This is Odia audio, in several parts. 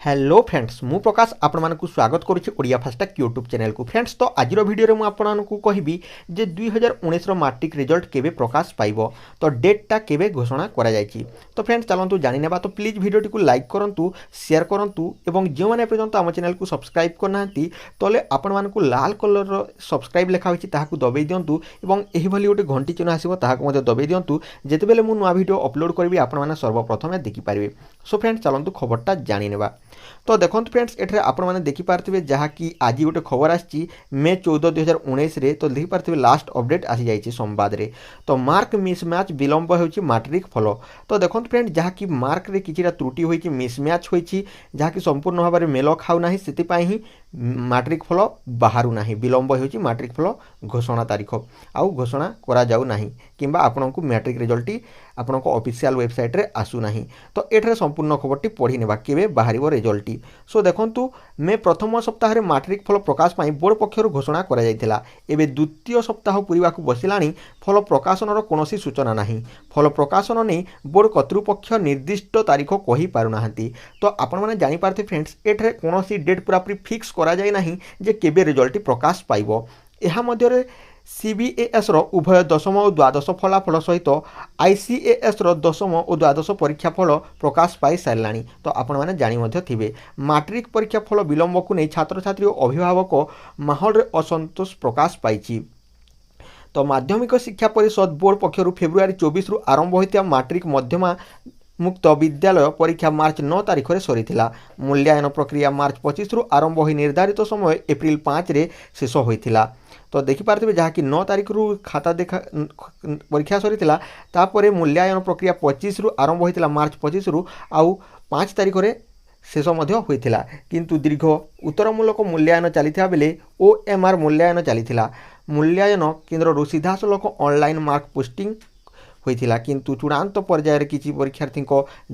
ହ୍ୟାଲୋ ଫ୍ରେଣ୍ଡସ୍, ମୁଁ ପ୍ରକାଶ ଆପଣମାନଙ୍କୁ ସ୍ୱାଗତ କରୁଛି ଓଡ଼ିଆ ଫାଷ୍ଟାକ୍ ୟୁଟ୍ୟୁବ୍ ଚ୍ୟାନେଲକୁ। ଫ୍ରେଣ୍ଡସ୍, ତ ଆଜିର ଭିଡ଼ିଓରେ ମୁଁ ଆପଣମାନଙ୍କୁ କହିବି ଯେ 2019ର ମାଟ୍ରିକ ରେଜଲ୍ଟ କେବେ ପ୍ରକାଶ ପାଇବ, ତ ଡେଟ୍ଟା କେବେ ଘୋଷଣା କରାଯାଇଛି। ତ ଫ୍ରେଣ୍ଡସ୍, ଚାଲନ୍ତୁ ଜାଣିନେବା। ତ ପ୍ଲିଜ୍ ଭିଡ଼ିଓଟିକୁ ଲାଇକ୍ କରନ୍ତୁ, ସେୟାର କରନ୍ତୁ ଏବଂ ଯେଉଁମାନେ ଏପର୍ଯ୍ୟନ୍ତ ଆମ ଚ୍ୟାନେଲକୁ ସବସ୍କ୍ରାଇବ୍ କରିନାହାନ୍ତି, ତାହେଲେ ଆପଣମାନଙ୍କୁ ଲାଲ କଲର୍ର ସବସ୍କ୍ରାଇବ୍ ଲେଖା ହୋଇଛି, ତାହାକୁ ଦବାଇ ଦିଅନ୍ତୁ ଏବଂ ଏହିଭଳି ଗୋଟେ ଘଣ୍ଟି ଚିହ୍ନ ଆସିବ, ତାହାକୁ ମଧ୍ୟ ଦବାଇ ଦିଅନ୍ତୁ। ଯେତେବେଳେ ମୁଁ ନୂଆ ଭିଡ଼ିଓ ଅପଲୋଡ଼ କରିବି, ଆପଣମାନେ ସର୍ବପ୍ରଥମେ ଦେଖିପାରିବେ। ସୋ ଫ୍ରେଣ୍ଡସ୍, ଚାଲନ୍ତୁ ଖବରଟା ଜାଣିନେବା। ତ ଦେଖନ୍ତୁ ଫ୍ରେଣ୍ଡସ୍, ଏଠାରେ ଆପଣମାନେ ଦେଖିପାରୁଥିବେ ଯାହାକି ଆଜି ଗୋଟେ ଖବର ଆସିଛି ମେ 14, 2019ରେ। ତ ଦେଖିପାରୁଥିବେ, ଲାଷ୍ଟ ଅପଡେଟ୍ ଆସିଯାଇଛି ସମ୍ବାଦରେ। ତ ମାର୍କ ମିସମ୍ୟାଚ୍, ବିଳମ୍ବ ହେଉଛି ମାଟ୍ରିକ ଫଳ। ତ ଦେଖନ୍ତୁ ଫ୍ରେଣ୍ଡ, ଯାହାକି ମାର୍କରେ କିଛିଟା ତ୍ରୁଟି ହୋଇଛି, ମିସମ୍ୟାଚ୍ ହୋଇଛି, ଯାହାକି ସମ୍ପୂର୍ଣ୍ଣ ଭାବରେ ମେଳ ଖାଉନାହିଁ, ସେଥିପାଇଁ ହିଁ ମାଟ୍ରିକ ଫଳ ବାହାରୁ ନାହିଁ। ବିଳମ୍ବ ହେଉଛି ମାଟ୍ରିକ ଫଳ ଘୋଷଣା ତାରିଖ, ଆଉ ଘୋଷଣା କରାଯାଉ ନାହିଁ କିମ୍ବା ଆପଣଙ୍କୁ ମ୍ୟାଟ୍ରିକ ରେଜଲ୍ଟଟି ଆପଣଙ୍କ ଅଫିସିଆଲ ୱେବସାଇଟ୍ରେ ଆସୁନାହିଁ। ତ ଏଠାରେ ସମ୍ପୂର୍ଣ୍ଣ ଖବରଟି ପଢ଼ି ନେବା, କେବେ ବାହାରିବ ରେଜଲ୍ଟଟି। ସୋ ଦେଖନ୍ତୁ, ମେ ପ୍ରଥମ ସପ୍ତାହରେ ମାଟ୍ରିକ ଫଳ ପ୍ରକାଶ ପାଇଁ ବୋର୍ଡ଼ ପକ୍ଷରୁ ଘୋଷଣା କରାଯାଇଥିଲା। ଏବେ ଦ୍ୱିତୀୟ ସପ୍ତାହ ପୂରିବାକୁ ବସିଲାଣି, ଫଳ ପ୍ରକାଶନର କୌଣସି ସୂଚନା ନାହିଁ। ଫଳ ପ୍ରକାଶନ ନେଇ ବୋର୍ଡ଼ କର୍ତ୍ତୃପକ୍ଷ ନିର୍ଦ୍ଦିଷ୍ଟ ତାରିଖ କହିପାରୁନାହାନ୍ତି। ତ ଆପଣମାନେ ଜାଣିପାରୁଥିବେ ଫ୍ରେଣ୍ଡସ୍, ଏଠାରେ କୌଣସି ଡେଟ୍ ପୁରାପୁରି ଫିକ୍ସ କରାଯାଇ ନାହିଁ ଯେ କେବେ ରେଜଲ୍ଟଟି ପ୍ରକାଶ ପାଇବ। ଏହା ମଧ୍ୟରେ ସିବିଏସ୍ର ଉଭୟ ଦଶମ ଓ ଦ୍ୱାଦଶ ଫଳାଫଳ ସହିତ ଆଇସିଏସ୍ର ଦଶମ ଓ ଦ୍ୱାଦଶ ପରୀକ୍ଷା ଫଳ ପ୍ରକାଶ ପାଇସାରିଲାଣି। ତ ଆପଣମାନେ ଜାଣି ମଧ୍ୟ ଥିବେ, ମାଟ୍ରିକ ପରୀକ୍ଷା ଫଳ ବିଳମ୍ବକୁ ନେଇ ଛାତ୍ରଛାତ୍ରୀ ଓ ଅଭିଭାବକ ମାହୋଲରେ ଅସନ୍ତୋଷ ପ୍ରକାଶ ପାଇଛି। ତ ମାଧ୍ୟମିକ ଶିକ୍ଷା ପରିଷଦ ବୋର୍ଡ଼ ପକ୍ଷରୁ ଫେବୃଆରୀ 24ରୁ ଆରମ୍ଭ ହୋଇଥିବା ମାଟ୍ରିକ ମଧ୍ୟମା ମୁକ୍ତ ବିଦ୍ୟାଳୟ ପରୀକ୍ଷା ମାର୍ଚ୍ଚ 9 ତାରିଖରେ ସରିଥିଲା। ମୂଲ୍ୟାୟନ ପ୍ରକ୍ରିୟା ମାର୍ଚ୍ଚ 25ରୁ ଆରମ୍ଭ ହୋଇ ନିର୍ଦ୍ଧାରିତ ସମୟ ଏପ୍ରିଲ 5ରେ ଶେଷ ହୋଇଥିଲା। ତ ଦେଖିପାରୁଥିବେ, ଯାହାକି 9 ତାରିଖରୁ ଖାତା ଦେଖା ପରୀକ୍ଷା ସରିଥିଲା, ତାପରେ ମୂଲ୍ୟାୟନ ପ୍ରକ୍ରିୟା 25ରୁ ଆରମ୍ଭ ହୋଇଥିଲା, ମାର୍ଚ୍ଚ 25ରୁ, ଆଉ 5 ତାରିଖରେ ଶେଷ ମଧ୍ୟ ହୋଇଥିଲା। କିନ୍ତୁ ଦୀର୍ଘ ଉତ୍ତରମୂଳକ ମୂଲ୍ୟାୟନ ଚାଲିଥିବା ବେଳେ ଓଏମ୍ଆର୍ ମୂଲ୍ୟାୟନ ଚାଲିଥିଲା। ମୂଲ୍ୟାୟନ କେନ୍ଦ୍ରରୁ ସିଧାସଳଖ ଅନଲାଇନ୍ ମାର୍କ ପୋଷ୍ଟିଂ ହୋଇଥିଲା। କିନ୍ତୁ ଚୂଡ଼ାନ୍ତ ପର୍ଯ୍ୟାୟରେ କିଛି ପରୀକ୍ଷାର୍ଥୀଙ୍କ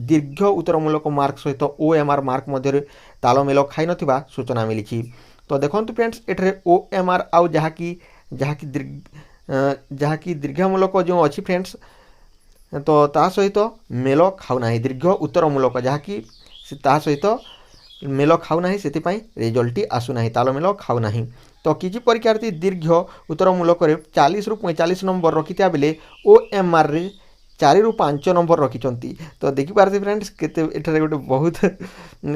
ଦୀର୍ଘ ଉତ୍ତରମୂଳକ ମାର୍କ ସହିତ ଓଏମ୍ଆର୍ ମାର୍କ ମଧ୍ୟରେ ତାଳମେଳ ଖାଇନଥିବା ସୂଚନା ମିଳିଛି। ତ ଦେଖନ୍ତୁ ଫ୍ରେଣ୍ଡସ୍, ଏଠାରେ ଓଏମ୍ଆର୍ ଆଉ ଯାହାକି ଦୀର୍ଘମୂଳକ ଯେଉଁ ଅଛି ଫ୍ରେଣ୍ଡସ୍, ତ ତା ସହିତ ମେଳ ଖାଉନାହିଁ। ଦୀର୍ଘ ଉତ୍ତରମୂଳକ ଯାହାକି ତା ସହିତ ମେଳ ଖାଉନାହିଁ, ସେଥିପାଇଁ ରେଜଲ୍ଟଟି ଆସୁନାହିଁ, ତାଳମେଳ ଖାଉନାହିଁ। ତ କିଛି ପରୀକ୍ଷାର୍ଥୀ ଦୀର୍ଘ ଉତ୍ତରମୂଳକରେ 40ରୁ 45 ନମ୍ବର ରଖିଥିବା ବେଳେ ଓଏମ୍ଆର୍ରେ 4ରୁ 5 ନମ୍ବର ରଖିଛନ୍ତି। ତ ଦେଖିପାରୁଥିବେ ଫ୍ରେଣ୍ଡସ୍, କେତେ ଏଠାରେ ଗୋଟେ ବହୁତ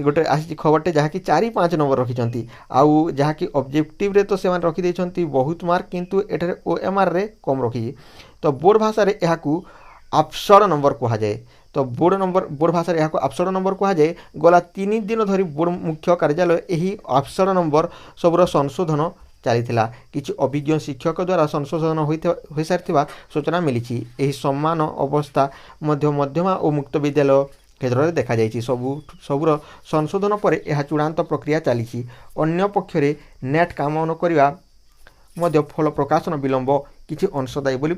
ଗୋଟେ ଆସିଛି ଖବରଟେ, ଯାହାକି 4-5 ନମ୍ବର ରଖିଛନ୍ତି। ଆଉ ଯାହାକି ଅବଜେକ୍ଟିଭରେ ତ ସେମାନେ ରଖିଦେଇଛନ୍ତି ବହୁତ ମାର୍କ, କିନ୍ତୁ ଏଠାରେ ଓଏମ୍ଆର୍ରେ କମ୍ ରଖିଛି। ତ ବୋର୍ଡ଼ ଭାଷାରେ ଏହାକୁ ଆବସର୍ଡ ନମ୍ବର କୁହାଯାଏ। ତ ବୋର୍ଡ଼ ଭାଷାରେ ଏହାକୁ ଆବସର୍ଡ ନମ୍ବର କୁହାଯାଏ। ଗଲା 3 ଦିନ ଧରି ବୋର୍ଡ଼ ମୁଖ୍ୟ କାର୍ଯ୍ୟାଳୟ ଏହି ଆବସର୍ଡ ନମ୍ବର ସବୁର ସଂଶୋଧନ ଚାଲିଥିଲା। କିଛି ଅଭିଜ୍ଞ ଶିକ୍ଷକ ଦ୍ୱାରା ସଂଶୋଧନ ହୋଇସାରିଥିବା ସୂଚନା ମିଳିଛି। ଏହି ସମାନ ଅବସ୍ଥା ମଧ୍ୟ ମଧ୍ୟମା ଓ ମୁକ୍ତ ବିଦ୍ୟାଳୟ କ୍ଷେତ୍ରରେ ଦେଖାଯାଇଛି। ସବୁର ସଂଶୋଧନ ପରେ ଏହା ଚୂଡ଼ାନ୍ତ ପ୍ରକ୍ରିୟା ଚାଲିଛି। ଅନ୍ୟ ପକ୍ଷରେ ନେଟ୍ କାମ ନ କରିବା ମଧ୍ୟ ଫଳ ପ୍ରକାଶନ ବିଳମ୍ବ କିଛି ଅଂଶଦାୟୀ ବୋଲି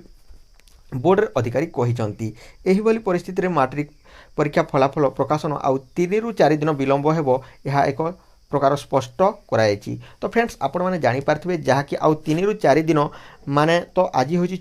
ବୋର୍ଡ଼ର ଅଧିକାରୀ କହିଛନ୍ତି। ଏହିଭଳି ପରିସ୍ଥିତିରେ ମାଟ୍ରିକ ପରୀକ୍ଷା ଫଳାଫଳ ପ୍ରକାଶନ ଆଉ 3ରୁ 4 ଦିନ ବିଳମ୍ବ ହେବ, ଏହା ଏକ ପ୍ରକାର ସ୍ପଷ୍ଟ କରାଯାଇଛି। ତ ଫ୍ରେଣ୍ଡସ୍, ଆପଣମାନେ ଜାଣିପାରିଥିବେ, ଯାହାକି ଆଉ 3ରୁ 4 ଦିନ ମାନେ ତ ଆଜି ହେଉଛି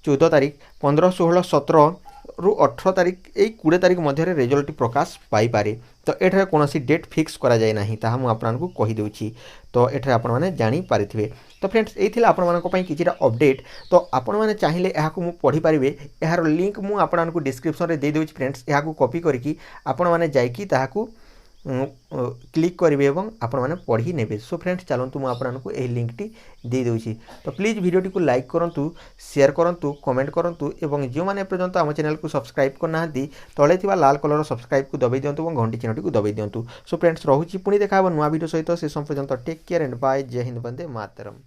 14 ତାରିଖ, 15, 16, 17ରୁ 18 ତାରିଖ, ଏଇ 20 ତାରିଖ ମଧ୍ୟରେ ରେଜଲ୍ଟଟି ପ୍ରକାଶ ପାଇପାରେ। ତ ଏଠାରେ କୌଣସି ଡେଟ୍ ଫିକ୍ସ କରାଯାଇ ନାହିଁ, ତାହା ମୁଁ ଆପଣଙ୍କୁ କହିଦେଉଛି। ତ ଏଠାରେ ଆପଣମାନେ ଜାଣିପାରିଥିବେ। ତ ଫ୍ରେଣ୍ଡସ୍, ଏଇ ଥିଲା ଆପଣମାନଙ୍କ ପାଇଁ କିଛିଟା ଅପଡ଼େଟ୍। ତ ଆପଣମାନେ ଚାହିଁଲେ ଏହାକୁ ମୁଁ ପଢ଼ିପାରିବେ। ଏହାର ଲିଙ୍କ୍ ମୁଁ ଆପଣମାନଙ୍କୁ ଡିସ୍କ୍ରିପ୍ସନ୍ରେ ଦେଇଦେଉଛି। ଫ୍ରେଣ୍ଡସ୍, ଏହାକୁ କପି କରିକି ଆପଣମାନେ ଯାଇକି ତାହାକୁ କ୍ଲିକ୍ କରିବେ ଏବଂ ଆପଣମାନେ ପଢ଼ି ନେବେ। ସୋ ଫ୍ରେଣ୍ଡସ୍, ଚାଲନ୍ତୁ, ମୁଁ ଆପଣଙ୍କୁ ଏହି ଲିଙ୍କଟି ଦେଇଦେଉଛି। ତ ପ୍ଲିଜ୍ ଭିଡ଼ିଓଟିକୁ ଲାଇକ୍ କରନ୍ତୁ, ସେୟାର କରନ୍ତୁ, କମେଣ୍ଟ କରନ୍ତୁ ଏବଂ ଯେଉଁମାନେ ଏପର୍ଯ୍ୟନ୍ତ ଆମ ଚ୍ୟାନେଲକୁ ସବସ୍କ୍ରାଇବ୍ କରିନାହାନ୍ତି, ତଳେ ଥିବା ଲାଲ କଲର୍ ସବସ୍କ୍ରାଇବ୍କୁ ଦବାଇ ଦିଅନ୍ତୁ ଏବଂ ଘଣ୍ଟି ଚିହ୍ନଟିକୁ ଦବାଇ ଦିଅନ୍ତୁ। ସୋ ଫ୍ରେଣ୍ଡସ୍, ରହୁଛି। ପୁଣି ଦେଖା ହେବ ନୂଆ ଭିଡ଼ିଓ ସହିତ। ସେ ପର୍ଯ୍ୟନ୍ତ ଟେକ୍ କେୟାର ଆଣ୍ଡ ବାଏ। ଜୟ ହିନ୍ଦ, ବନ୍ଦେ ମାତରମ୍।